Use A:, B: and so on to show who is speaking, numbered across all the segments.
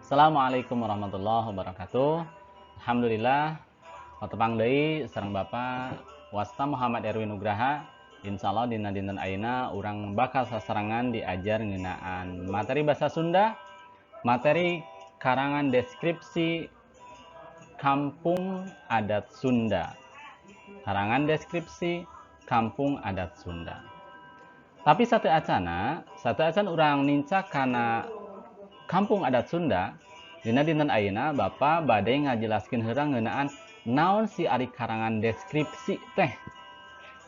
A: Assalamualaikum warahmatullahi wabarakatuh. Alhamdulillah, patepang deui sareng Bapak wasta Muhammad Erwin Nugraha. Insyaallah dina dinten ayeuna urang bakal sasarengan diajar ngeunaan materi bahasa Sunda, materi karangan deskripsi Kampung Adat Sunda. Karangan deskripsi Kampung Adat Sunda. Tapi sateuacanna, sateuacan urang nincak kana Kampung Adat Sunda, dina dinten ayeuna Bapak bade ngajelaskeun heula ngeunaan naon si ari karangan deskripsi teh.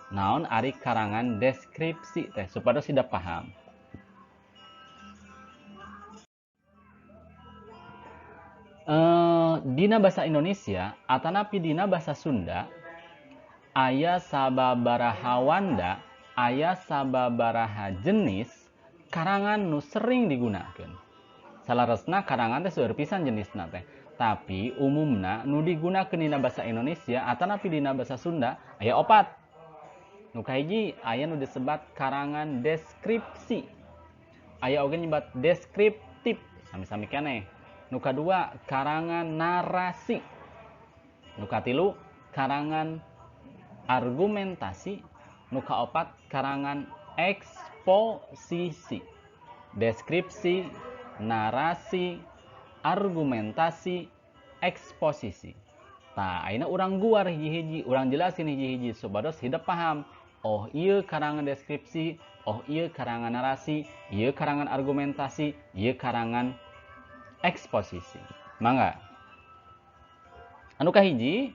A: Naon ari karangan deskripsi teh supados hidep paham. Dina bahasa Indonesia atanapi dina bahasa Sunda aya sababaraha wanda, aya sababaraha jenis karangan nu sering digunakeun. Salaresna karangan teh seueur pisan jenisna teh, tapi umumna nu digunakeun dina bahasa Indonesia atanapi dina bahasa Sunda aya opat. Nu kahiji aya nu disebat karangan deskripsi. Aya oge nyebat deskriptif, sami-sami keneh. Nu kadua karangan narasi. Nu katilu karangan argumentasi. Nu kaopat karangan eksposisi. Deskripsi, narasi, argumentasi, eksposisi. Tah, ayeuna urang guar hiji-hiji, urang jelasin hiji-hiji supados hidep paham. Oh, ieu karangan deskripsi, oh ieu karangan narasi, ieu karangan argumentasi, ieu karangan eksposisi. Mangga. Anu kahiji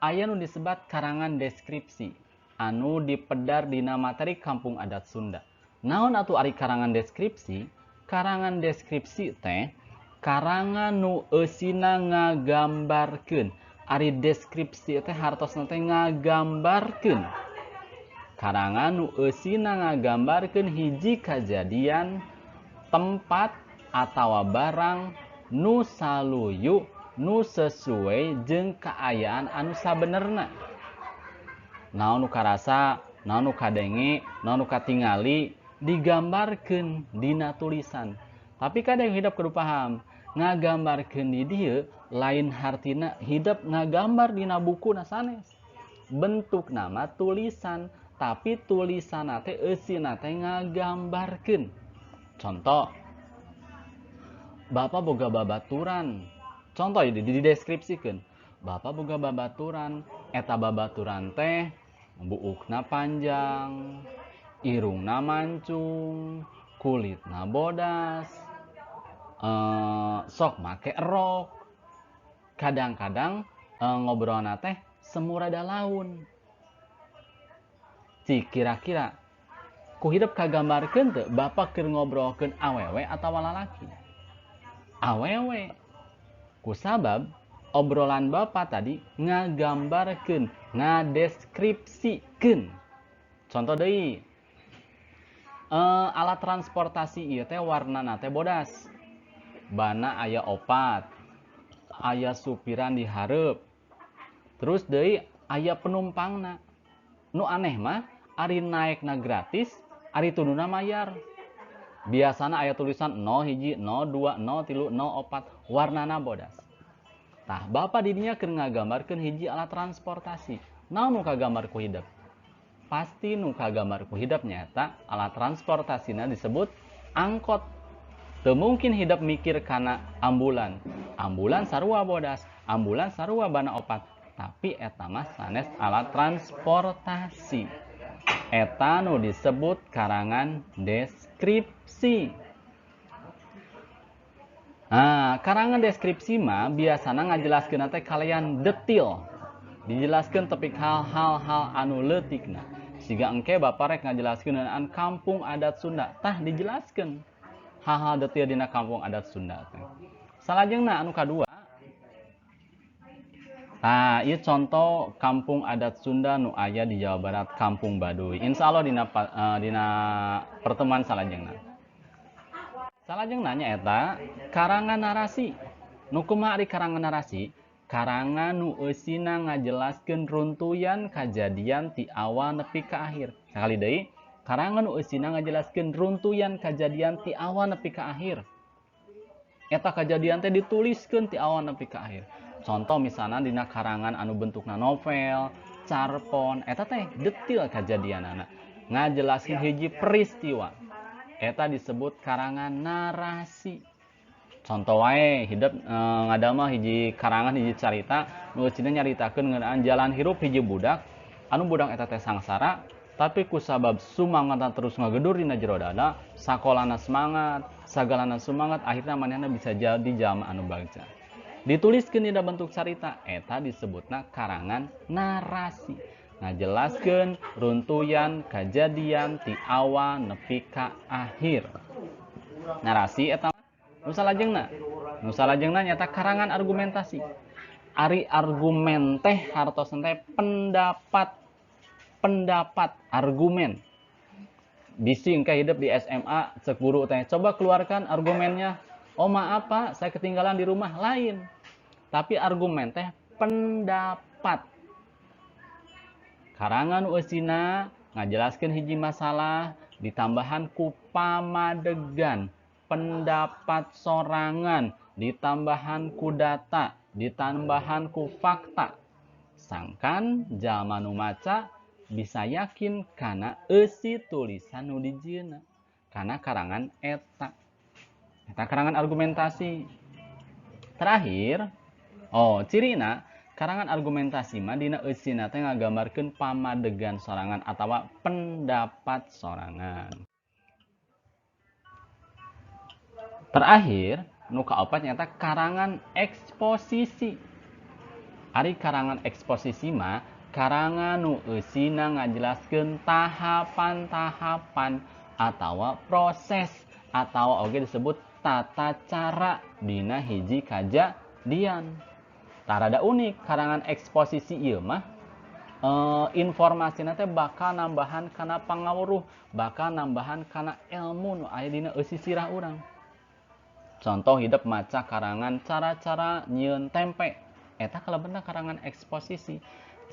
A: aya nu disebat karangan deskripsi anu dipedar dina materi Kampung Adat Sunda. Naon atuh ari karangan deskripsi? Karangan deskripsi teh karangan nu eusina ngagambarkeun. Ari deskripsi teh hartosna teh ngagambarkeun. Karangan nu eusina ngagambarkeun hiji kajadian, tempat atawa barang nu saluyu, nu sesuai jeung kaayaan anu sabenerna. Naon nu karasa, naon nu kadenge, naon nu katingali digambarkeun dina tulisan. Tapi kadang hidep kudu paham, ngagambarkeun di dieu lain hartina hidep ngagambar dina bukuna sanes. Bentuk nama tulisan, tapi tulisanna teh eusina teh ngagambarkeun. Contoh, Bapak boga babaturan. Contoh ieu dideskripsikeun. Bapak boga babaturan, eta babaturan teh buukna panjang, irungna mancung, kulitna bodas, sok make rok. Kadang-kadang ngobrolna teh semurada laun. Cik kira-kira ku hidep kagambarkeun teu bapak keur ngobrolkeun awewe atawa lalaki? Awewe. Kusabab obrolan bapak tadi ngagambarkeun, ngadeskripsikeun. Contoh deui, alat transportasi ieu teh warnana teh bodas. Bana aya opat, aya supiran di hareup. Terus deui aya penumpangna. Nu aneh mah ari naekna gratis, ari turunna mayar. Biasana aya tulisan 0 hiji, 0 2, 0 3, 0 4, warnana bodas. Tah, bapak didinya keur ngagambarkeun hiji alat transportasi. Naon nu kagambar ku hidep? Pasti nu kagambar ku hidep nyaeta alat transportasina disebut angkot. Teu mungkin hidep mikir kana ambulan. Ambulan sarua bodas, ambulan sarua bana opat, tapi eta mah sanes alat transportasi. Eta nu disebut karangan deskripsi. Nah, karangan deskripsi mah biasana ngajelaskeun teh kalian detil. Dijelaskeun tepi hal-hal anu leutikna. Siga engke bapak rek ngajelaskeun ngeunaan Kampung Adat Sunda. Tah dijelaskeun hal-hal detil dina Kampung Adat Sunda teh. Salajengna anu kadua. Tah, ieu contoh Kampung Adat Sunda nu aya di Jawa Barat, Kampung Baduy. Insyaallah dina pertemuan salajengna. Salajengna nyaeta karangan narasi. Nu kumaha ari karangan narasi? Karangan nu eusina ngajelaskeun runtuyan kajadian ti awal nepi ka akhir. Sakali deui, karangan nu eusina ngajelaskeun runtuyan kajadian ti awal nepi ka akhir. Eta kejadian teh dituliskeun ti awal nepi ka akhir. Contoh misalnya dina karangan anu bentukna novel, carpon, eta teh detil kejadianana, ngajelaskeun hiji peristiwa. Eta disebut karangan narasi. Contoh wae hidep ngadamel hiji karangan, hiji carita nu eusina nyaritakeun ngeunaan jalan hirup hiji budak anu budak eta teh sangsara, tapi kusabab sumangatna terus ngagedur dina jero dada, sakolana semangat, sagalana semangat, akhirnya manehna bisa jadi jalma anu bagja. Dituliskeun dina bentuk carita, eta disebutna karangan narasi, ngajelaskeun runtuyan kejadian ti awal nepi ka akhir. Narasi eta. Nu salajengna, nu salajengna nyata karangan argumentasi. Ari argumen teh hartosna teh pendapat, pendapat, argumen. Bisi engke hidep di SMA cek guru teh, "Coba keluarkan argumennya." "Oh, maaf, Pak, saya ketinggalan di rumah." Lain, tapi argumen teh pendapat. Karangan eusina ngajelaskeun hiji masalah ditambahan ku pamadegan, pendapat sorangan, ditambahan ku data, ditambahan ku fakta, sangkan jalma nu maca bisa yakin kana eusi tulisan nu dijieunna kana karangan eta. Eta karangan argumentasi. Terakhir, oh, cirina karangan argumentasi mah dina eusina teh ngagambarkeun pamadegan sorangan atawa pendapat sorangan. Terakhir, nu kaopat nyata karangan eksposisi. Ari karangan eksposisi mah karangan nu eusina ngajelaskeun tahapan-tahapan atawa proses atau oge disebut tata cara dina hiji kajadian. Tarada unik karangan eksposisi ieu mah, informasina teh bakal nambahan kana pangawuruh, bakal nambahan kana ilmu nu aya dina eusi sirah urang. Contoh, hidep maca karangan cara-cara nyieun tempe, eta kalebetna karangan eksposisi.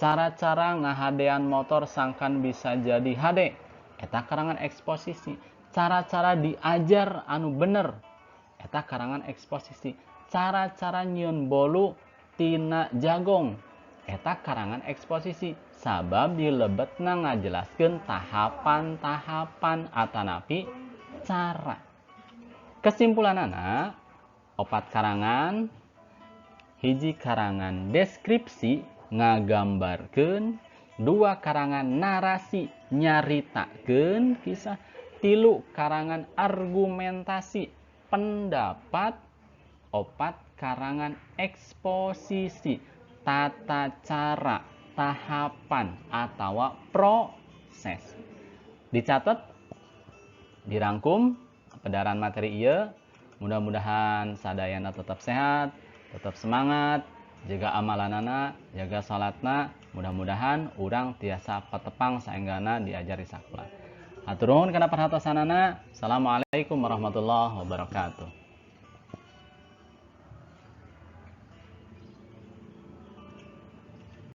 A: Cara-cara ngahadean motor sangkan bisa jadi hade, eta karangan eksposisi. Cara-cara diajar anu bener, eta karangan eksposisi. Cara-cara nyieun bolu tina jagong, eta karangan eksposisi, sabab dilebetna ngajelaskeun tahapan-tahapan atanapi cara. Kesimpulanana, opat karangan: hiji karangan deskripsi, ngagambarkeun; dua karangan narasi, nyaritakeun kisah; tilu karangan argumentasi, pendapat; opat karangan eksposisi, tata cara, tahapan atau proses. Dicatat, dirangkum pedaran materi ieu. Mudah-mudahan sadayana tetap sehat, tetap semangat, jaga amalanana, jaga salatna. Mudah-mudahan urang tiasa patepang saenggana diajar di sakola. Hatur nuhun kana perhatosanana. Assalamualaikum warahmatullahi wabarakatuh.